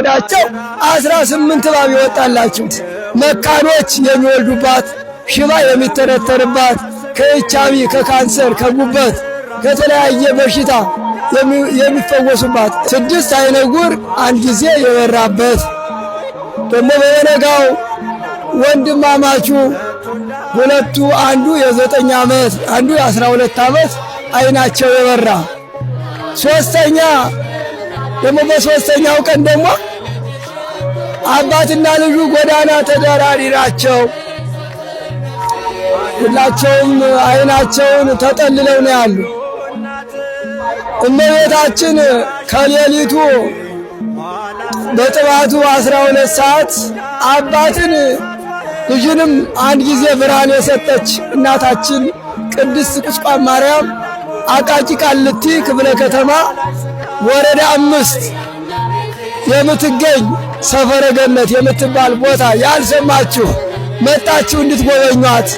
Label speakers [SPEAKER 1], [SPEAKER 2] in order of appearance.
[SPEAKER 1] ከሆዳቸው 18 እባብ ይወጣላችሁ። መካኖች የሚወልዱባት፣ ሽባ የሚተረተርባት፣ ከኤችአይቪ፣ ከካንሰር፣ ከጉበት፣ ከተለያየ በሽታ የሚፈወሱባት፣ 6 አይነ ጉር አንድ ጊዜ የበራበት፣ ደግሞ በበነጋው ወንድማማቹ ሁለቱ አንዱ የ9 ዓመት አንዱ የ12 ዓመት አይናቸው የበራ፣ ሶስተኛ ደግሞ በሶስተኛው ቀን ደግሞ አባትና ልጁ ጎዳና ተዳዳሪ ናቸው። ሁላቸውም አይናቸውን ተጠልለው ነው ያሉ። እመቤታችን ከሌሊቱ በጥባቱ 12 ሰዓት አባትን ልጅንም አንድ ጊዜ ብርሃን የሰጠች እናታችን ቅድስት ቁስቋም ማርያም አቃቂ ቃሊቲ ክፍለ ከተማ ወረዳ 5 የምትገኝ ሰፈረ ገነት የምትባል ቦታ ያልሰማችሁ መጣችሁ እንድትጎበኟት።